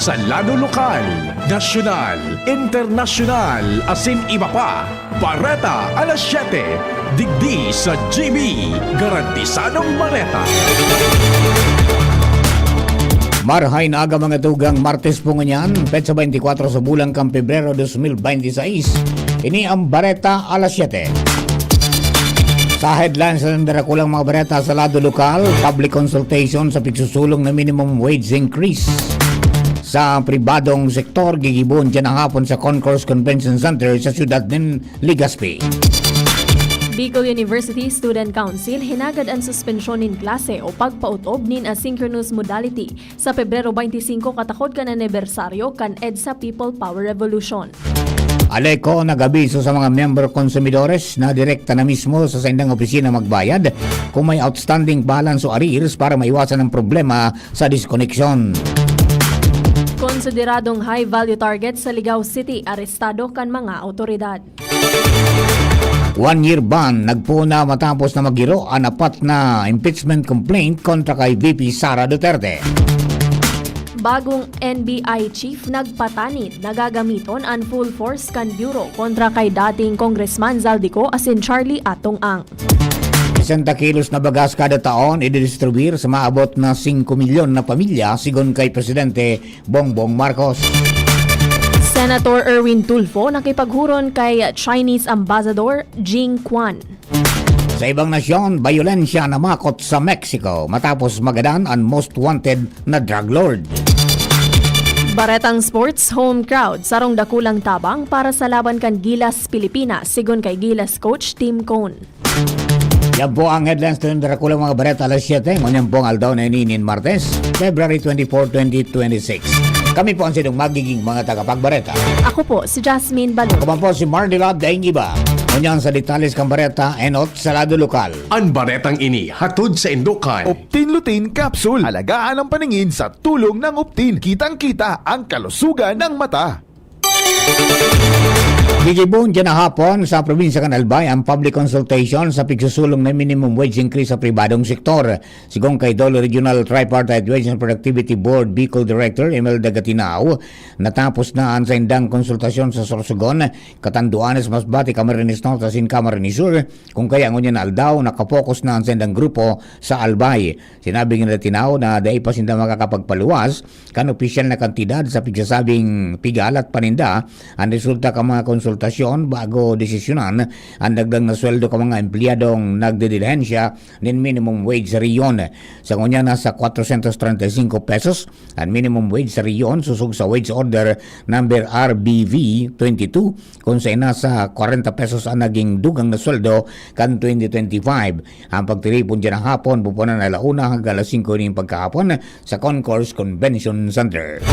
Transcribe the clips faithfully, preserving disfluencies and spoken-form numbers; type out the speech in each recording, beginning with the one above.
Sa lado lokal, nasyonal, internasyonal, asin iba pa, Bareta alas siyete, digdi sa G B, garantisadong bareta. Marhay na aga, mga tugang. Martes po ngunyan, petsa twenty-four sa bulan kan Pebrero dos mil bente seis. Ini ang Bareta alas siyete. Sa headlines na darakulang mga bareta sa lado lokal, public consultation sa pigsusulong na minimum wage increase sa pribadong sektor, gigibohon dyan ang hapon sa Concourse Convention Center sa siyudad nin Legazpi. Bicol University Student Council hinagad an suspensyon nin klase o pagpaotob nin asynchronous modality sa Pebrero twenty-five katakod kan anibersaryo kan EDSA People Power Revolution. Aleco nag-abiso sa mga miyembro konsumidores na direkta na mismo sa saindang opisina magbayad kung may outstanding balance o arrears para maiwasan ang problema sa diskoneksyon. Konsideradong high-value target sa Ligao City, arestado kan mga awtoridad. One-year ban nagpuna matapos na maghiro an apat na impeachment complaint kontra kay V P Sara Duterte. Bagong N B I chief nagpatanid, nagagamiton an full force kan bureau kontra kay dating Congressman Zaldy Co asin Charlie Atong Ang. Sesenta kilos na bagas kada taon ididistribuir sa maabot na singko milyon na pamilya, sigon kay Presidente Bongbong Marcos. Senator Erwin Tulfo nakipaghuron kay Chinese Ambassador Jing Quan. Sa ibang nasyon, bayolensya namakot sa Mexico matapos magadan an most wanted na drug lord. Baretang sports, home crowd, sarong dakulang tabang para sa laban kan Gilas Pilipinas, sigon kay Gilas coach Tim Cone. Yan po ang headlines ng Dracula, mga bareta, alas siyete. Ngunyan pong aldaw na ini nin Martes, February twenty-four, twenty twenty-six. Kami po ang sinong magiging mga tagapagbareta. Ako po si Jasmine Balon. Ako man po si Marnila Daingiba. Ngunyan sa detalles kan bareta, enot sa lado lokal. An baretang ini hatod sa Indokan. Optin Lutein Capsule. Alagaan ang paningin sa tulong ng Optin. Kitang-kita ang kalusugan ng mata. Gigibohon dyan na hapon sa probinsya kan Albay ang public consultation sa pigsusulong na minimum wage increase sa pribadong sektor. Sigon kay DOLE Regional Tripartite Wage and Productivity Board Bicol Director Imelda Gatinao, natapos na an saindang konsultasyon sa Sorsogon, Catanduanes, Masbate, Camarines Norte asin Camarines Sur. Kung kaya ngunyan na aldaw, nakapokus na an saindang grupo sa Albay. Sinabi ni Gatinao na dai pa sinda makakapagpaluwas kan opisyal na kantidad sa pigsasabing pigalat pa ninda an resulta kan mga konsultasyon bago desisyonan an dagdag na sweldo kan mga empleyadong nagdidilihensya nin minimum wage sa rehiyon. Sa ngunyan, nasa cuatrocientos treinta y cinco pesos an minimum wage sa rehiyon sosog sa Wage Order Number R B V twenty-two, kun saen nasa kwarenta pesos an naging dugang na sweldo kan twenty twenty-five. Ang pagtiripon dyan ang hapon, pupunan na ala una hanggang alas singko nin pagkahapon sa Concourse Convention Center.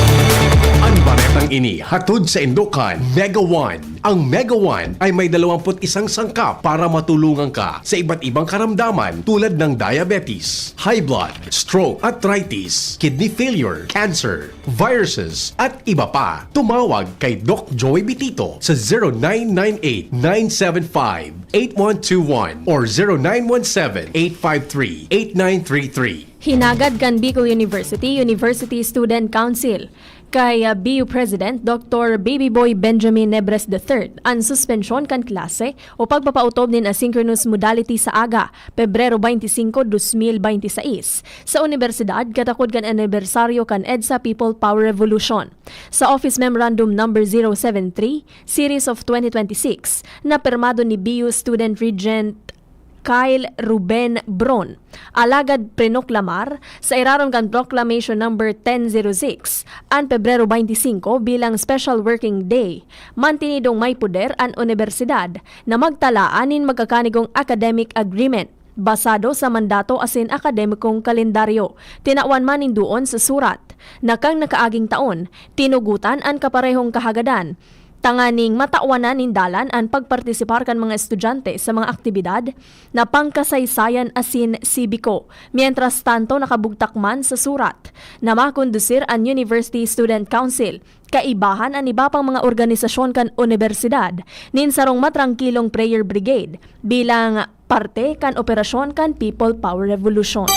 Ang baretang ini hatod sa Indokan, Mega One. Ang Mega One ay may dalawampu't isang sangkap para matulungan ka sa iba't ibang karamdaman tulad ng diabetes, high blood, stroke, arthritis, kidney failure, cancer, viruses, at iba pa. Tumawag kay Doc Joey Bitito sa zero nine nine eight nine seven five eight one two one or zero nine one seven eight five three eight nine three three. Hinagad kan Bicol University University Student Council kay, ah, B U President Doctor Baby Boy Benjamin Nebres the third an suspensyon kan klase o pagpapautob nin asynchronous modality sa aga, Pebrero twenty-five, dos mil bente seis, sa unibersidad katakod kan anibersaryo kan EDSA People Power Revolution. Sa Office Memorandum Number zero seven three, Series of twenty twenty-six, na pirmado ni B U Student Regent Kyle Ruben Bron. Alagad prinoklamar sa irarom kan Proclamation Number ten zero six an Pebrero twenty-five bilang Special Working Day. Mantinidong may poder an unibersidad na magtalaan nin magkakanigong academic agreement basado sa mandato asin akademikong kalendaryo. Tinawan man nin duon sa surat na kan nakaaging taon, tinugotan an kaparehong kahagadan tanganing matawan na nin dalan an pagpartisipar kan mga estudyante sa mga aktibidad na pangkasaysayan asin sibiko. Mientras tanto, nakabugtak man sa surat na makondusir an University Student Council, kaibahan an iba pang mga organisasyon kan unibersidad, nin sarong matrangkilong prayer brigade bilang parte kan operasyon kan People Power Revolution.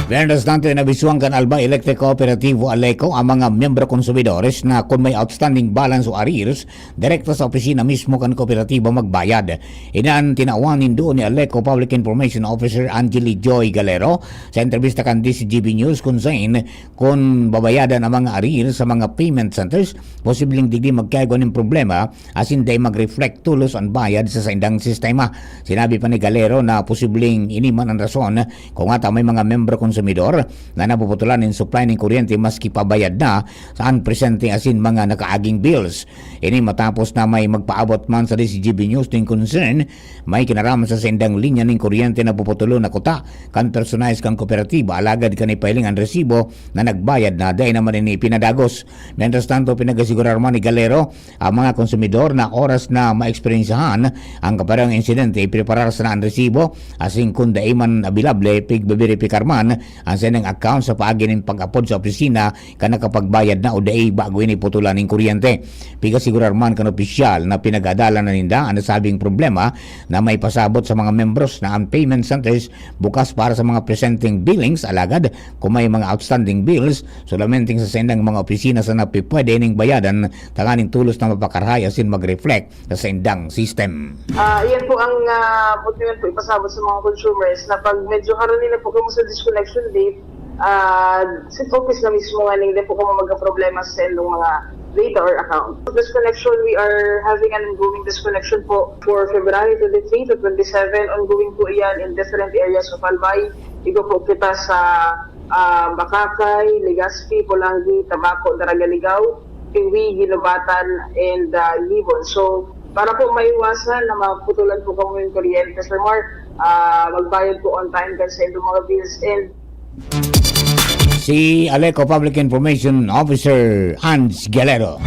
Mientras tanto, inabisuhan kan Albay Electric Cooperativo Aleco ang mga miyembro konsumidores na kun may outstanding balance o arrears, direkta sa opisina mismo kan kooperatiba magbayad. Iyan an tinawan nin duon ni Aleco Public Information Officer Angeli Joy Galero sa entrebista kan D C G B News, kun saen kun babayadan ang mga arrears sa mga payment centers, posibleng digdi magkaigwa nin problema asin dai mag-reflect tolos an bayad sa saindang sistema. Sinabi pa ni Galero na posibleng ini man an rason kung ata may mga miyembro konsumidor na napuputulan nin supply nin kuryente maski pabayad na sa an presente asin mga nakaaging bills. Ini matapos na may magpaabot man sa D C G B News ning concern, may kinaraman sa saindang linya nin kuryente na puputulon na kuta kan personahe kan kooperatiba, alagad kan ipahiling an resibo na nagbayad na, dai naman ini ipinadagos. Mientras tanto, pinag-asigurar man ni Galero ang mga konsumidor na oras na maeksperensiyahan ang kaparehong insidente, ipreparar sana an resibo, asin kun dai man abilable, pigbeberipikar man ang saindang account sa paagi nin pag-apod sa opisina kan nakapagbayad na o dai bago ini putulan nin kuryente. Pig-asigurar man kan opisyal na pinag-aadalan na ninda an nasabing problema na maipasabot sa mga membros na ang payment centers bukas para sa mga presenteng billings, alagad kung may mga outstanding bills, solamente sa saindang mga opisina sana pipwede ning bayadan tanganing tolos na mapakarahay asin mag-reflect sa saindang system. Ah, iyan po ang, ah, buti man po ipasabot sa mga consumers na pag medyo harani na po kamo sa disconnection date, ah, sa office na mismo nga, hindi po kamo magkaproblema sa saindong mga data or account. Disconnection, we are having an ongoing disconnection po for February twenty-three to twenty-seven. Ongoing po iyan in different areas of Albay. Igo po kita sa, ah, Bacacay, Legazpi, Polangui, Tabaco, Daraga, Ligao, Tiwi, Guinobatan, and, ah, Libon. So, para po maiwasan na maputulan po kamo yung kuryente, Sir Mark, ah, magbayad po on time kan sa inyong mga bills. And Si Aleco Public Information Officer Hans Galero.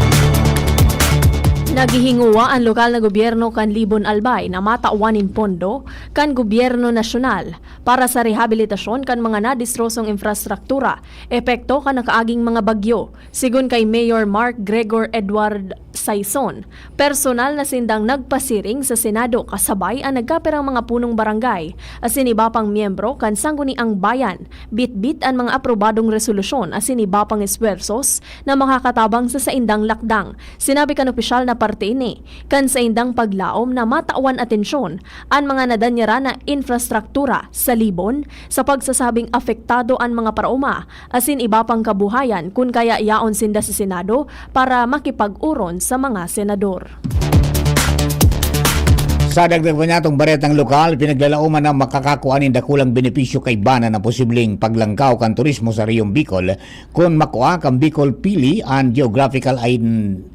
Naghihingowa an lokal na gobyerno kan Libon Albay na matawan nin pondo kan gobyerno nasyonal para sa rehabilitasyon kan mga nadistrosong infrastruktura epekto kan nakaaging mga bagyo. Sigon kay Mayor Mark Gregor Edward Saison, personal na sindang nagpasiring sa Senado kasabay an nagkapirang mga punong barangay asin iba pang miyembro kan Sangguniang Bayan. Bitbit an mga aprobadong resolusyon asin iba pang esfuerzos na makakatabang sa saindang lakdang. Sinabi kan opisyal na parte ini kan saindang paglaom na matawan atensyon an mga nadanyaran na infrastruktura sa Libon sa pagsasabing apektado an mga paraoma asin iba pang kabuhayan kun kaya yaon sinda sa Senado para makipag-oron sa mga senador. Sa dagdag pa niyatong baretang lokal, pinaglalaoman na makakakua nin dakulang benepisyo kaibanan ang posibleng paglangkaw kan turismo sa Reyong Bicol kun makua kan Bicol Pili an Geographical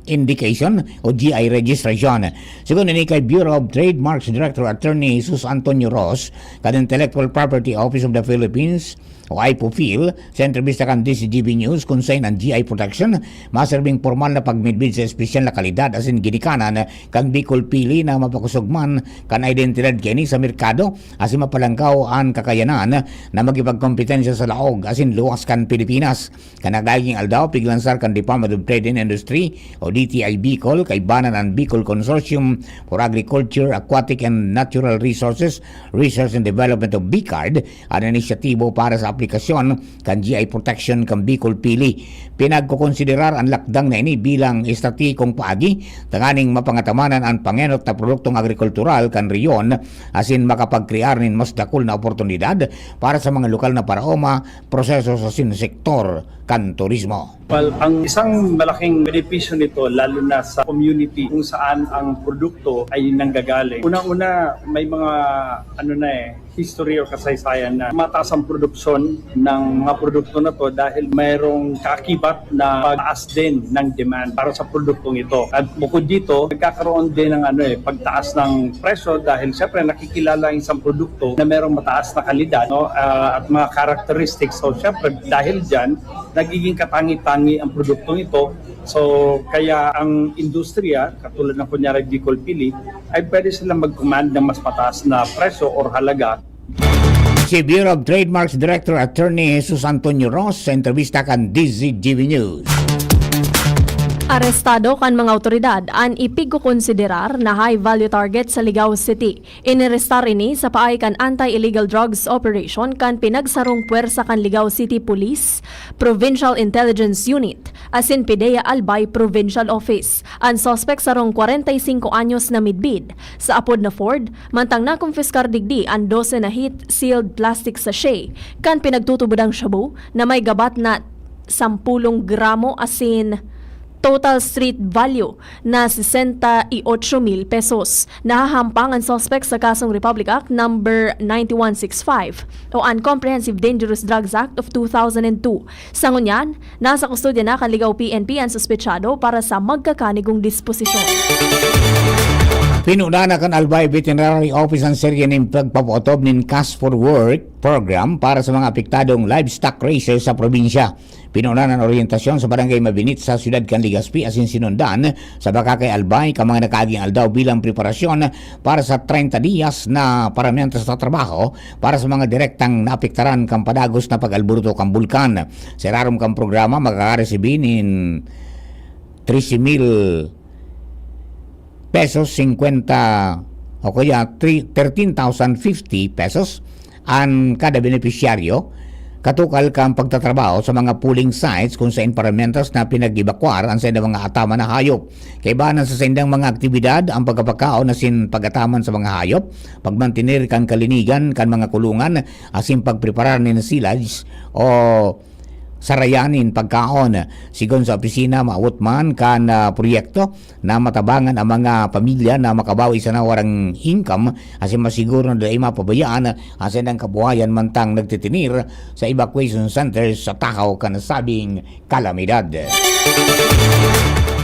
Indication o G I registration. Sigon ini kay Bureau of Trade Marks Director Attorney Jesus Antonio Ross kan Intellectual Property Office of the Philippines o IPOPHIL, sa entrebista kan D C G B News kun saen an G I protection maserbing pormal na pagmidbid sa espesyal na kalidad asin ginikanan kan Bicol Pili na mapakosog man kan identidad kaini sa merkado asin mapalangkaw an kakayanan na makipagkompetensya sa laog asin luwas kan Pilipinas. Kan nagdaiging aldaw, piglansar kan Department of Trade and Industry o D T I Bicol, kaibanan an Bicol Consortium for Agriculture, Aquatic and Natural Resources, Research and Development o BICARD, an inisyatibo para sa aplikasyon kan G I protection kan Bicol Pili. Pinagkokonsiderar an lakdang na ini bilang estratehikong paagi tanganing mapangatamanan an pangenot na produktong agrikultural kan rehiyon asin makapagkrear nin mas dakul na oportunidad para sa mga lokal na paraoma, proseso sa sin sektor kan turismo. Well, ang isang malaking benepisyo nito, lalo na sa community kung saan ang produkto ay nanggagaling. Una-una, may mga ano na eh, history or kasaysayan na mataas ang produksyon ng mga produkto na to dahil mayroong kaakibat na pagtaas din ng demand para sa produktong ito. At bukod dito, nagkakaroon din ng ano eh, pagtaas ng presyo dahil syempre nakikilala ang isang produkto na mayroong mataas na kalidad, no, ah, at mga characteristics. So syempre dahil dyan, nagiging katangi-tangi ang produktong ito. So kaya ang industriya, katulad ng kunyari Bicol Pili, ay pwede silang mag-command ng mas mataas na presyo or halaga. Si Bureau of Trademarks Director Attorney Jesus Antonio Ross sa entrebista kan D Z G B News. Arestado kan mga awtoridad an ipigkokonsiderar na high-value target sa Ligao City. Inarestar ini sa paagi kan Anti-Illegal Drugs Operation kan pinagsarong pwersa kan Ligao City Police, Provincial Intelligence Unit, asin PDEA Albay Provincial Office. An suspek sarong kwarenta y singko anyos na midbid, sa apod na Ford, mantang nakumpiskar digdi an dose na heat-sealed plastic sachet kan pinagtutubodang shabu na may gabat na sampulong gramo asin total street value na sesenta y ocho mil pesos. Nahahampang an suspek sa kasong Republic Act Number ninety-one sixty-five o an Comprehensive Dangerous Drugs Act of two thousand and two. Sa ngunyan, nasa kustodya na kan Ligao P N P an suspetsado para sa magkakanigong disposisyon. Pinuna na kan Albay Veterinary Office an serye nin pagpapaotob nin Cash for Work program para sa mga apektadong livestock raisers sa probinsya. Pinunan an oryentasyon sa Barangay Mabinit sa siyudad kan Legazpi asin sinundan sa Bacacay, Albay kan mga nakaaging aldaw bilang preparasyon para sa treinta diyas na paramiyan sa trabaho para sa mga direktang naapektaran kan padagos na pag-alboroto kan bulkan. Sa irarom kan programa, makakaresibi nin trese mil pesos singkwenta o kaya three thirteen thousand fifty pesos an kada benepisyaryo, katukal kan pagtatrabaho sa mga polling sites kun saen paramiyan na pinag-ebakwar an saindang mga ataman na hayop. Kaibahan sa saindang mga aktibidad, ang pagkapakaon asin pag-ataman sa mga hayop, pagmantener kan kalinigan kan mga kulungan, asin pagpreparar nin silage o sarayan nin pagkaon. Sigon sa opisina, maawot man kan, ah, proyekto na matabangan ang mga pamilya na makabawi sa nawarang income asin masiguro na dai mapabayaan ang saindang kabuhayan mantang nagtitinir sa evacuation center sa tahaw kan nasabing kalamidad.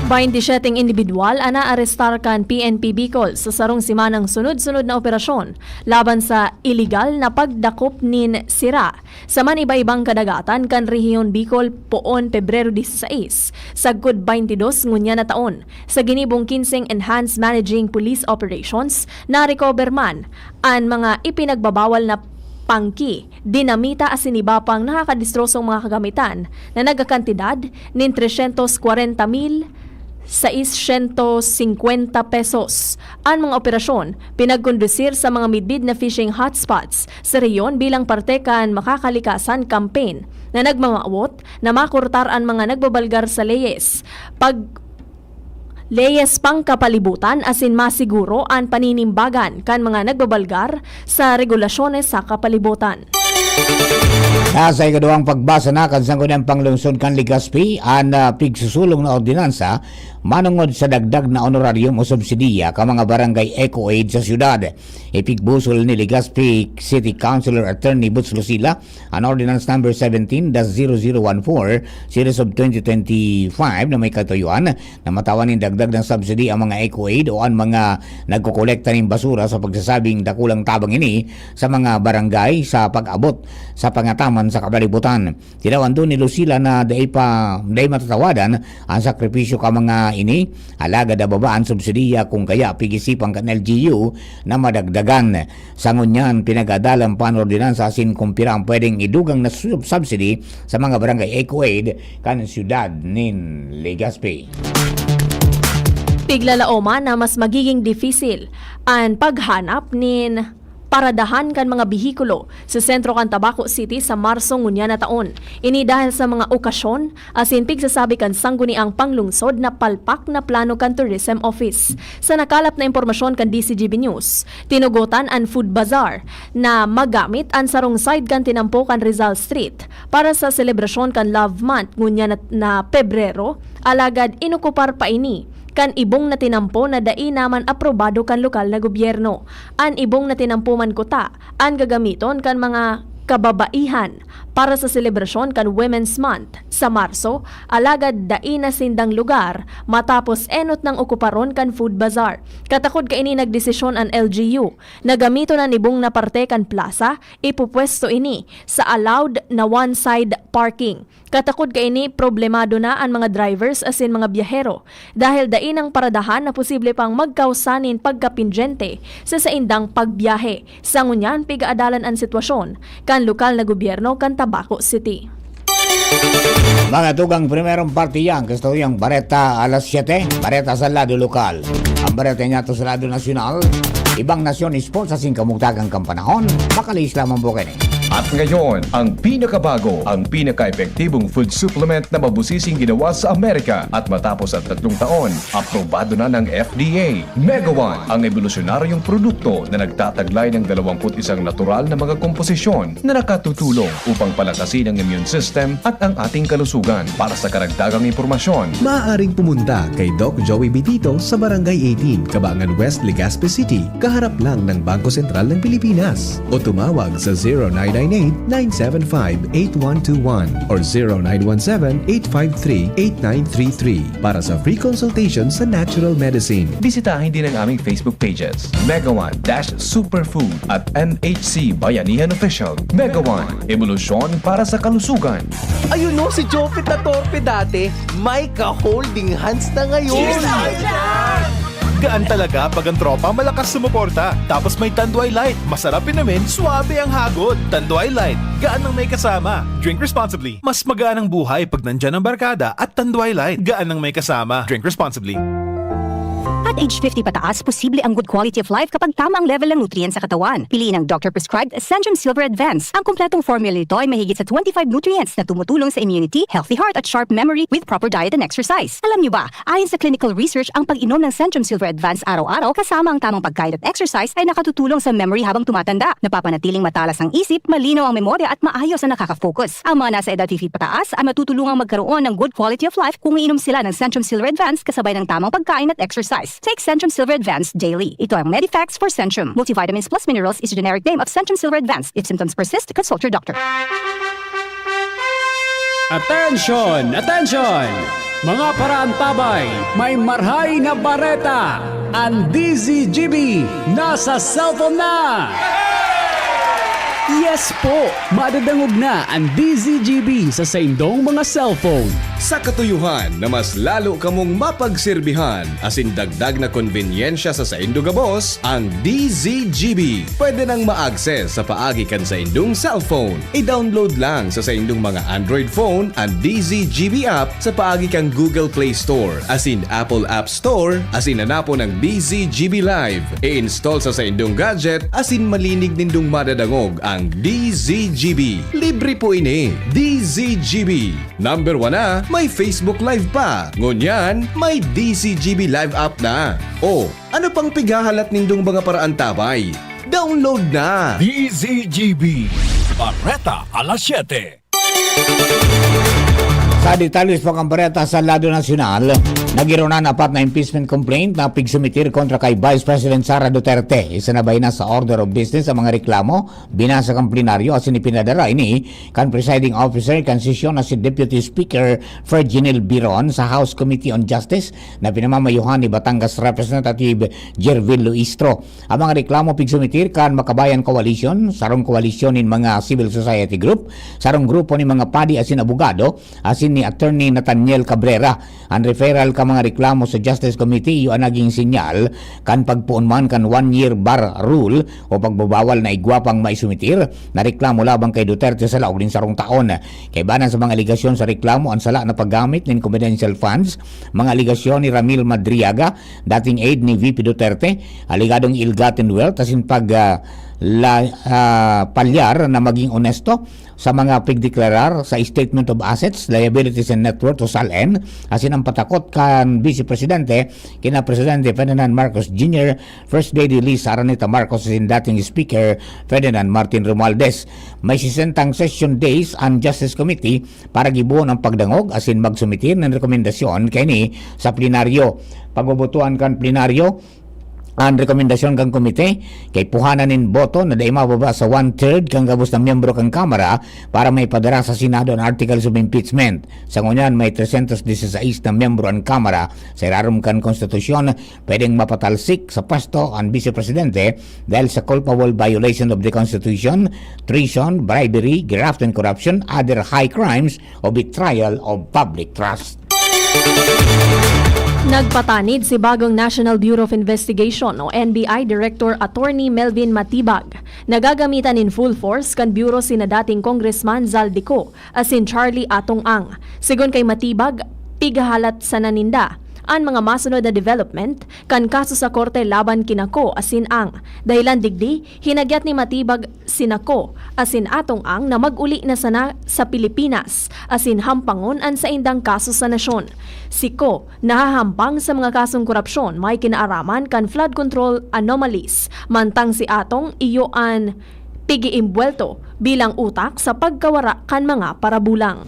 Baintisyeteng indibidwal an naarestar kan P N P Bicol sa sarong semanang sunod-sunod na operasyon laban sa iligal na pagdakop nin sira sa man iba-ibang kadagatan kan Rehiyon Bicol poon Pebrero dieciséis, sagkod baintidos ngunyan na taon. Sa ginibong kinseng Enhanced Managing Police Operations, na-recover man an mga ipinagbabawal na pangki, dinamita asin iba pang nakakadestrosong mga kagamitan na nagkakantidad nin tresyentos kwarenta mil seiscientos cincuenta pesos. An mga operasyon pinagkondusir sa mga midbid na fishing hotspots sa rehiyon bilang parte kan Makakalikasan Campaign na nagmamawot na makurtar an mga nagbabalgar sa leyes, pag-, leyes pangkapalibutan asin masiguro an paninimbagan kan mga nagbabalgar sa regulasyones sa kapalibutan. Nasa ikaduwang pagbasa na kan Sangguniang Panglungsod kan Legazpi an, ah, pigsusulong na ordinansa manongod sa dagdag na honorarium o subsidiya kan mga barangay Eco Aid sa siyudad. Ipigbusol ni Legazpi City Councilor Attorney Boots Lucila an Ordinance Number seventeen dash zero zero one four, Series of twenty twenty-five, na may katuyuan na matawan nin dagdag na subsidy ang mga Eco Aid o an mga nagkokolekta nin basura, sa pagsasabing dakulang tabang ini sa mga barangay sa pag-abot sa pangataman sa kapalibutan. Tinawan ni Lucila na dai pa, dai matatawadan ang sakripisyo kan mga ini, alagad nababa an subsidiya, kun kaya pig-isipan kan L G U na madagdagan. Sa ngunyan, pinag-aadalan pa an ordinansa asin kun pira ang pwedeng idugang na sub-, subsidy sa mga barangay Eco Aid kan siyudad nin Legazpi. Piglalaoman na mas magiging dipisil an paghanap nin paradahan kan mga behikulo sa sentro kan Tabaco City sa Marso ngunyan na taon. Ini dahil sa mga okasyon asin pigsasabi kan Sangguniang Panglungsod na palpak na plano kan Tourism Office. Sa nakalap na impormasyon kan D C G B News, tinugotan an food bazaar na magamit an sarong side kan tinampo kan Rizal Street para sa selebrasyon kan Love Month ngunyan na, na Pebrero, alagad inokupar pa ini kan ibong na tinampo na dai naman aprobado kan lokal na gobyerno. An ibong na tinampo man kuta an gagamiton kan mga kababaihan para sa selebrasyon kan Women's Month sa Marso, alagad dai na sindang lugar matapos enot nang okuparon kan food bazaar. Katakod kaini nagdesisyon an L G U na gamiton an ibong na parte kan plaza, ipupwesto ini sa allowed na one-side parking. Katakod kaini, problemado na an mga drivers asin mga biyahero dahil dai nang paradahan na posible pang magkausa nin pagkapindyente sa saindang pagbiyahe. Sa ngunyan, pigaadalan an sitwasyon kan lokal na gobyerno kan Tabaco City. Mga tugang, primerong parte yan, kastoryang Bareta alas siyete, Bareta sa lado lokal. Ang Bareta niya to sa lado nasyonal, ibang nasyon, sports, asin kamugtagang kan panahon, makalihis lamang po kini. At ngayon, ang pinakabago, ang pinaka-epektibong food supplement na mabusising ginawa sa Amerika. At matapos ang tatlong taon, aprobado na ng F D A. Mega One, ang ebolusyonaryong produkto na nagtataglay ng dalawampu't isang natural na mga komposisyon na nakatutulong upang palakasin ang immune system at ang ating kalusugan. Para sa karagdagang impormasyon, maaaring pumunta kay Doc Joey Bitito sa Barangay eighteen, Cabangan West, Legazpi City, kaharap lang ng Bangko Sentral ng Pilipinas. O tumawag sa zero nine nine eight, nine seven five, eight one two one or zero nine one seven, eight five three, eight nine three three para sa free consultation sa natural medicine. Bisitahin din ang aming Facebook pages, Mega One dash Superfood at M H C Bayanihan Official. Mega One, ebolusyon para sa kalusugan. Ayun, no, si Jopit na torpe dati, may ka-holding hands na ngayon. Cheers, Idol! Gaan talaga pag ang tropa malakas sumuporta. Tapos may Tanduay Light, masarap inumin, suabe ang hagod. Tanduay Light, gaan ng may kasama. Drink responsibly. Mas magaan ang buhay pag nandyan ang barkada at Tanduay Light, gaan ng may kasama. Drink responsibly. At age fifty pataas, posible ang good quality of life kapag tama ang level ng nutrients sa katawan. Piliin ang doctor-prescribed Centrum Silver Advance. Ang kompletong formula nito ay mahigit sa twenty-five nutrients na tumutulong sa immunity, healthy heart at sharp memory with proper diet and exercise. Alam niyo ba, ayon sa clinical research, ang pag-inom ng Centrum Silver Advance araw-araw kasama ang tamang pagkain at exercise ay nakatutulong sa memory habang tumatanda. Napapanatiling matalas ang isip, malinaw ang memorya at maayos ang nakaka-focus. Ang mga nasa edad fifty pataas ay matutulungang magkaroon ng good quality of life kung iinom sila ng Centrum Silver Advance kasabay ng tamang pagkain at exercise. Take Centrum Silver Advance daily. Ito ang Medifacts for Centrum. Multivitamins plus minerals is a generic name of Centrum Silver Advance. If symptoms persist, consult your doctor. Attention! Attention! Mga paraantabay, may marhay na bareta! Ang D Z G B nasa cellphone na! Yes po! Madadangog na ang D Z G B sa saindong mga cellphone. Sa katuyohan na mas lalo kamong mapagserbihan, asin dagdag na konbenyensya sa saindo gabos, ang D Z G B pwede nang ma-access sa paagi kan saindong cellphone. I-download lang sa saindong mga Android phone ang D Z G B app sa paagi kan Google Play Store asin Apple App Store, asin hanapon ang D Z G B Live. I-install sa saindong gadget asin malinig nindong madadangog ang D Z G B. Libre po ini. D Z G B. Number one na, may Facebook Live pa. Ngunyan, may D Z G B Live app na. O, ano pang pighahalat nindong mga paraantabay? Download na! D Z G B, Bareta alas siyete. Sa detalye po kan bareta sa lado nasyonal, nagironan apat na impeachment complaint na pigsumitir kontra kay Vice President Sara Duterte. Isinabay na sa order of business ang mga reklamo, binasa kan plenaryo asin ipinadara ini kan presiding officer kan sesyon na si Deputy Speaker Ferdinand Biron sa House Committee on Justice na pinamamayuhan ni Batangas Representative Jervil Luistro. Ang mga reklamo pigsumitir kan Makabayan Coalition, sarong koalisyon nin mga civil society group, sarong grupo nin mga padi asin abogado, asin ni Attorney Nathaniel Cabrera. An referral kan mga reklamo sa Justice Committee iyo an naging sinyal kan pagpoon man kan one-year bar rule o pagbabawal na igwa pang maisumitir na reklamo laban kay Duterte sa laog nin sarong taon. Kaibanan sa mga alegasyon sa reklamo, an sala na paggamit nin confidential funds, mga alegasyon ni Ramil Madriaga, dating aide ni V P Duterte, alegadong ill-gotten wealth asin pag, ah, la-, ah, palyar na maging onesto sa mga pigdeklarar sa Statement of Assets, Liabilities and Net Worth o SALN, asin ang patakot kan Vice Presidente kina Presidente Ferdinand Marcos Junior, First Lady Liza Araneta Marcos asin dating Speaker Ferdinand Martin Romualdez. May sesentang session days an Justice Committee para gibohon ang pagdangog asin magsumitir nin rekomendasyon kaini sa plenaryo. Pagbobotohan kan plenaryo an rekomendasyon kan komite, kaipuhanan nin boto na dai mababa sa one-third kan gabos na miyembro kan Kamara para maipadara sa Senado an Articles of Impeachment. Sa ngunyan, may trescientos dieciséis na miyembro an Kamara. Sa irarom kan konstitusyon, pwedeng mapatalsik sa pwesto an Vice Presidente dahil sa culpable violation of the Constitution, treason, bribery, graft and corruption, other high crimes, o betrayal of public trust. Nagpatanid si bagong National Bureau of Investigation o N B I Director Attorney Melvin Matibag. Nagagamitan nin full force kan bureau sina dating Congressman Zaldy Co asin Charlie Atong Ang. Sigon kay Matibag, pighahalat sana ninda an mga masunod na development kan kaso sa korte laban ki Co asin Ang. Dahilan digdi, hinagyat ni Matibag si Co asin Atong Ang na mag-uli na sana sa Pilipinas asin hampangon an saindang kaso sa nasyon. Si Co nahahampang sa mga kasong korapsyon may kinaaraman kan flood control anomalies, mantang si Atong iyo an pig-iimbwelto bilang utak sa pagkawara kan mga parabulang.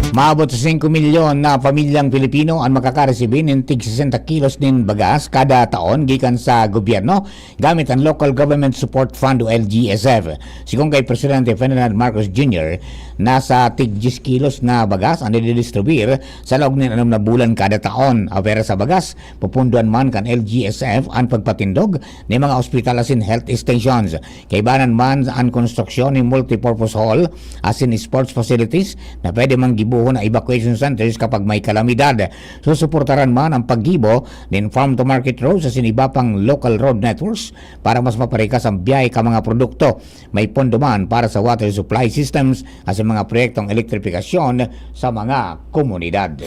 Maabot sa singko milyon na pamilyang Pilipino an makakaresibi nin tig sesenta kilos nin bagas kada taon gikan sa gobyerno gamit an Local Government Support Fund o L G S F. Sigon kay Presidente Ferdinand Marcos Junior, nasa tig dyes kilos na bagas an ididistribuyir sa laog nin anom na bulan kada taon. Apwera sa bagas, pupundoan man kan L G S F an pagpatindog nin mga ospital asin health stations. Kaibanan man an konstruksyon nin multipurpose hall asin sports facilities na pwede man gibohon na evacuation centers kapag may kalamidad. Susuportaran man an paggibo nin farm-to-market roads asin iba pang local road networks para mas maparikas an biyahe kan mga produkto. May pondo man para sa water supply systems asin mga proyektong elektripikasyon sa mga komunidad.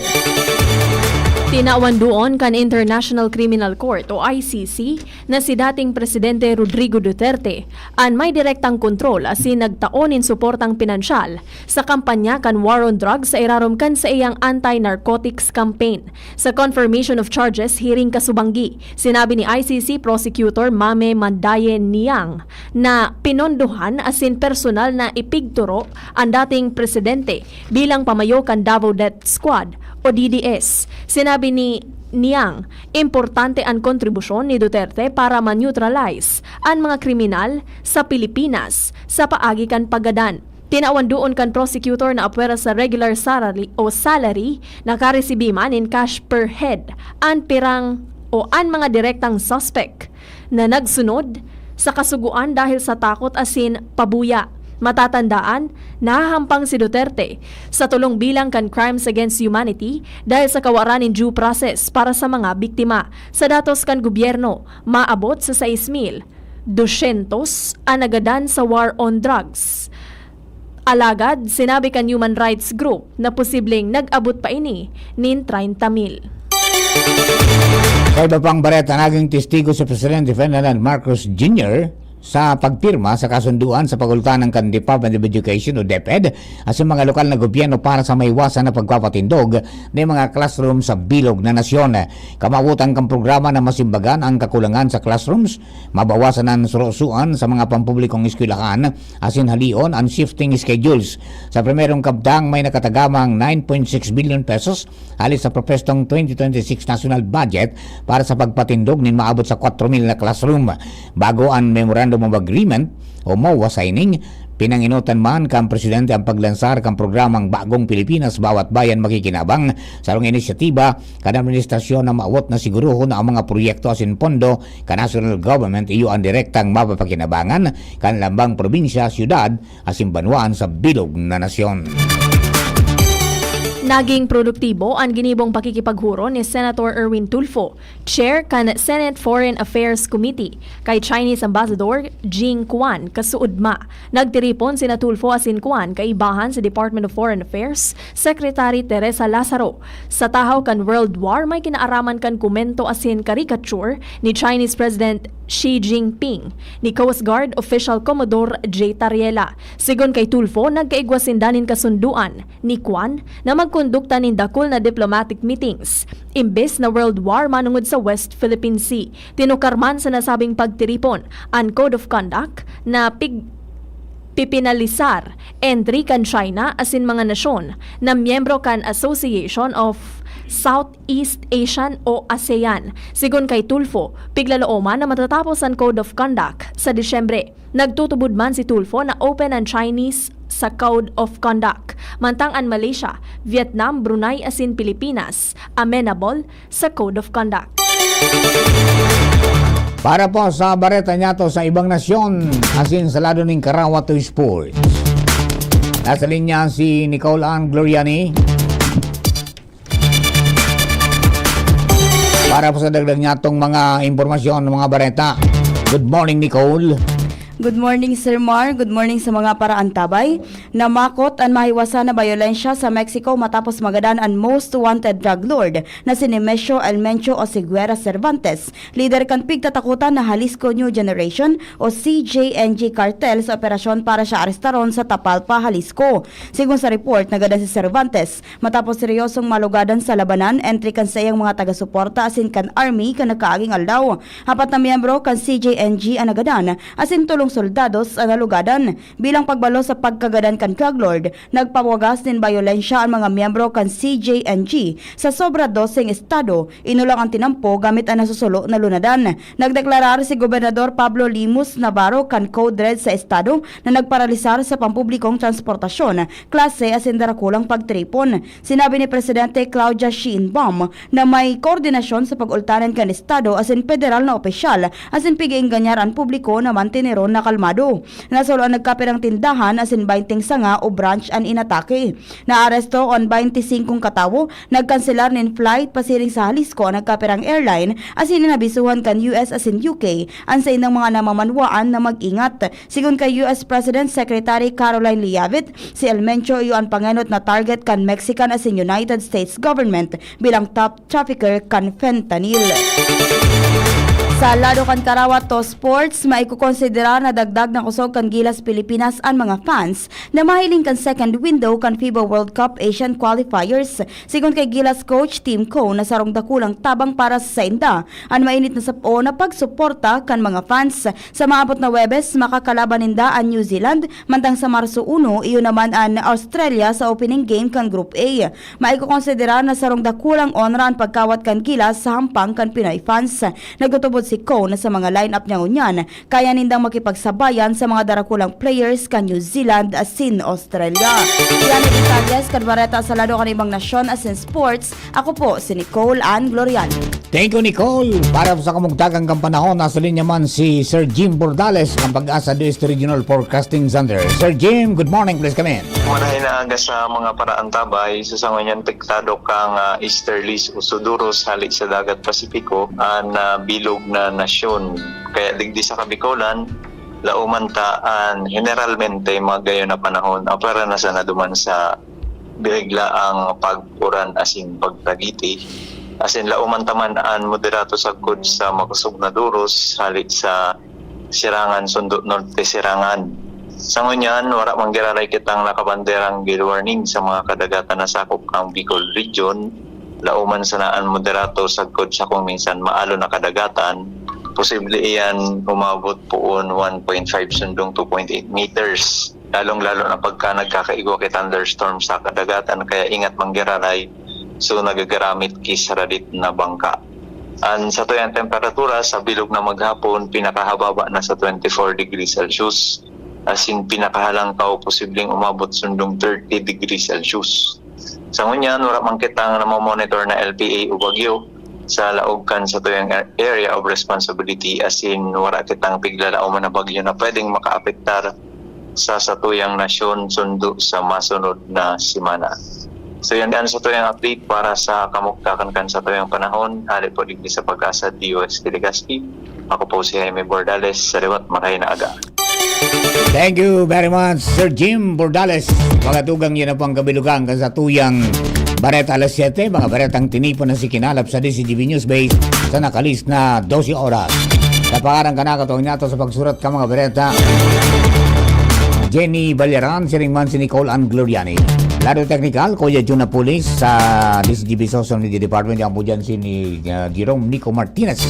Tinawan duon kan International Criminal Court o I C C na si dating Presidente Rodrigo Duterte an may direktang kontrol asin nagtao nin suportang pinansyal sa kampanya kan war on drugs sa irarom kan saiyang anti-narcotics campaign. Sa confirmation of charges hearing kasubanggi, sinabi ni I C C Prosecutor Mame Mandaye Niang na pinondohan asin personal na ipigturo an dating presidente bilang pamayo kan Davao Death Squad o D D S. Sinabi ni Niang, importante an kontribusyon ni Duterte para ma-neutralize an mga kriminal sa Pilipinas sa paagi kan paggadan. Tinawan duon kan prosecutor na apwera sa regular salary o salary, nakaresibi man nin cash per head an pirang o an mga direktang suspek na nagsunod sa kasugoan dahil sa takot asin pabuya. Matatandaan, nahahampang si Duterte sa tolong bilang kan crimes against humanity dahil sa kawaran nin due process para sa mga biktima. Sa datos kan gobyerno, maabot sa sais mil dosyentos an nagadan sa war on drugs. Alagad sinabi kan human rights group na posibleng nag-abot pa ini nin treinta mil. Sa iba pang bareta, naging testigo si Presidente Ferdinand Marcos Junior sa pagpirma sa kasunduan sa pagultanan kan Department of Education o DepEd asin mga lokal na gobyerno para sa maiwasan na pagpapatindog nin mga classroom sa bilog na nasyon. Kamawotan kan programa na masimbagan ang kakulangan sa classrooms, mabawasan an surosuan sa mga pampublikong eskwelahan, asin halion an shifting schedules. Sa primerong kabtang, may nakatagamang nine point six billion pesos hali sa propestong twenty twenty-six national budget para sa pagpatindog nin maabot sa kwatro mil na classroom. Bago an Memorandum of Agreement o MOA signing, pinangenotan man kan presidente ang paglansar kan programang Bagong Pilipinas, Bawat Bayan Makikinabang, sarong inisyatiba kan administrasyon na mawot na sigurohon na ang mga proyekto asin pondo kan national government iyo an direktang mapapakinabangan kan lambang probinsya, syudad, asin banwaan sa bilog na nasyon. Naging produktibo an ginibong pakikipaghuron ni Senator Erwin Tulfo, chair kan Senate Foreign Affairs Committee, kay Chinese Ambassador Jing Quan kasuodma. Nagtiripon sina Tulfo asin Quan kaibahan sa Department of Foreign Affairs Secretary Teresa Lazaro. Sa tahaw kan World War, may kinaaraman kan komento asin caricature ni Chinese President Xi Jinping ni Coast Guard Official Commodore J Tariela. Sigon kay Tulfo, nagkaigwa sinda nin kasunduan ni Quan na magkondukta nin dakul na diplomatic meetings imbes na World War manongod sa West Philippine Sea. Tinukar man sa nasabing pagtiripon an Code of Conduct na pig-, pipinalisar entry kan China asin mga nasyon na miyembro kan Association of Southeast Asian o ASEAN. Sigon kay Tulfo, piglalooman na matatapos an Code of Conduct sa Disyembre. Nagtutubod man si Tulfo na open an Chinese sa Code of Conduct, mantang an Malaysia, Vietnam, Brunei asin Pilipinas amenable sa Code of Conduct. Para po sa bareta nyato sa ibang nasyon, asin sa lado nin karawat to sports. Nasa linya si Nicole Ann Gloriani. para po sa dagdag niyatong mga impormasyon, mga bareta. Good morning, Nicole. Good morning, Sir Mar. Good morning sa mga paraantabay. Namakot an mahiwasan na bayolensya sa Mexico matapos magadan an most wanted drug lord na si Nemesio Elmencho Oseguera Cervantes, lider kan pigtatakotan na Jalisco New Generation o C J N G cartel sa operasyon para siya arestaron sa Tapalpa, Jalisco. Sigon sa report, nagadan si Cervantes matapos seryosong malugadan sa labanan entre kan saiyang mga taga-suporta asin kan army kan nakaaging aldaw. Apat na miyembro kan C J N G an nagadan, asin tolong soldados an nalugadan. Bilang pagbalo sa pagkagadan kan drug lord, nagpawagas nin bayolensya an mga miyembro kan C J N G sa sobra doseng estado, inulang an tinampo gamit an nasusulo na lunadan. Nagdeklarar si Gobernador Pablo Limos Navarro kan Code Red sa estado na nagparalisar sa pampublikong transportasyon, klase asin darakulang pagtiripon. Sinabi ni Presidente Claudia Sheinbaum na may koordinasyon sa pag-ultanan kan estado asin pederal na opisyal asin pig-eenganyar an publiko na manteneron na kalmado. Nasolo an nagkapirang tindahan asin baynte sanga o branch an inatake. Naaresto an baynte singkong katawo, nagkanselar nin flight pasiring sa Jalisco an nagkapirang airline asin inabisuhan kan U S asin U K an saindang mga namamanwaan na mag-ingat. Sigon kay U S President Secretary Caroline Leavitt, si Elmencho iyo an pangenot na target kan Mexican asin United States government bilang top trafficker kan fentanyl. Sa lado kan karawat to sports, maikokonsidera na dagdag na kusog kan Gilas Pilipinas an mga fans na mahiling kan second window kan FIBA World Cup Asian Qualifiers. Sigon kay Gilas coach Tim Coe na sarong dakulang tabang para sa sainda an mainit na sap-o na pagsuporta kan mga fans. Sa maabot na Huwebes, makakalaban ninda an New Zealand, mantang sa Marso uno, iyo naman an Australia sa opening game kan Group A. Maikokonsidera na sarong dakulang onra an pagkawat kan Gilas sa hampang kan Pinoy fans. Nagtutubod si Coe na sa mga line-up niya ngunyan, kaya nindang makipagsabayan sa mga darakulang players kan New Zealand asin Australia. Yan ang detalye sa kadbareta sa lado kan ibang nasyon asin sports. Ako po si Nicole Ann Gloriani. Thank you, Nicole. Para sa kamugtagang kan panahon, nasa linya man si Sir Jim Bordales ng Pag-asa East Regional Forecasting Center. Sir Jim, good morning. Please come in. Marahay na aga sa mga paraantabay. Sa sangunyan, apektado kang, ah, easterlies o suduros hali sa Dagat Pasipiko, an, ah, bilog na nasyon. Kaya digdi sa Kabikolan, lauman ta an generalmente magayon na panahon, apwera na sana duman sa birigla ang pag-uran asin pagtagiti. Asin lauman ta man an moderato sagkod sa makosog na duros hali sa Sirangan sundo Norte Sirangan. Sa ngunyan, wara man giraray kitang nakabanderang gale warning sa mga kadagatan na sakop kan Bicol Region. Lauman sana an moderato sagkod sa kung minsan maalo na kadagatan. Posible iyan umabot poon one point five sundong two point eight meters. Lalong-lalo na pagka nagkakaigwa ki thunderstorm sa kadagatan, kaya ingat man giraray. So, nagagaramit ki saradit na bangka. An satuyang temperatura sa bilog na maghapon, pinakahababa na sa twenty-four degrees Celsius, asin pinakahalangkaw posibleng umabot sundong thirty degrees Celsius. Sa ngunyan, wara man kitang namomonitor na L P A o bagyo sa laog kan satuyang area of responsibility, asin wara kitang piglalauman na bagyo na pwedeng makaapektar sa satuyang nasyon sundo sa masunod na semana. So, yan ang satuyang update para sa kamugtakan kan satuyang panahon. Hali po digdi sa Pag-asa D O S Legazpi. Ako po si Jaime Bordales. Sa liwat, marahay na aga. Thank you very much, Sir Jim Bordales. Mga tugang, yan na po ang kabilugan kan satuyang bareta alas siyete, mga baretang tinipon na si kinalap sa D Z G B News Base sa nakalis na dose oras. Sa pangaran kan nakatuwang niyato sa pagsurat kan mga bareta, Jenny Balyaran, siring man si Nicole Ann Gloriani. Lado teknikal, Kuya Jun Apulis sa D Z G B Social Media Department. Yan po dyan si ni, uh, Jerome Nico Martinez.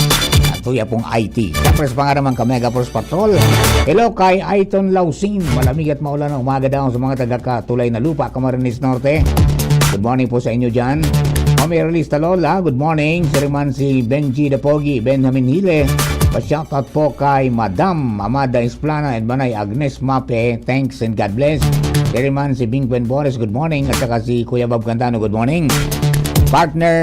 At Kuya pong I T. Siyempre sa pangaran man ka Mega Force Patrol. Hello kay Aiton Lausin. Malamig at maulan ang umaga daw sa mga taga Katulay na Lupa, Camarines Norte. Good morning po sa inyo dyan. Mami Erlista Lola, good morning. Siring man si Benji Dapogi, Benjamin Hile. Pa-shoutout po kay Madam Amada Esplana and Manay Agnes Mape. Thanks and God bless. Siring man si Bing Buen Bores, good morning. At saka si Kuya Bob Cantano, good morning. Partner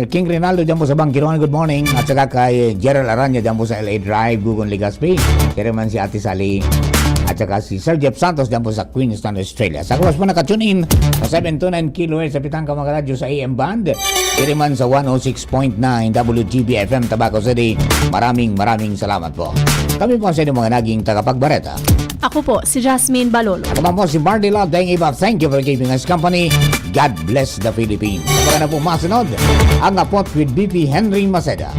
King Rinaldo dyan po sa Bangkirongan, good morning. At saka kay Gerald Aranya dyan po sa L A Drive, Gugon, Legazpi. Siring man si Ate Sally. Saka si Sir Jeff Santos dyan po sa Queensland, Australia. Sa gawas po naka-tune in sa seven two nine kilohertz sa pitang ka mga radyo sa A M band. Diri man sa one oh six point nine W G B F M Tabaco City. Maraming, maraming salamat po. Kami po sa inyong mga naging tagapagbareta. Ako po, si Jasmine Balolo. Ako man po si Mardy Love Deng Iba. Thank you for keeping us company. God bless the Philippines. Sa mga na po masunod, ang apot with B P Henry Maceda.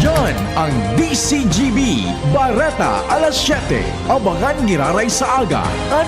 Yan ang D C G B Bareta alas siyete. Abangan giraray sa aga. An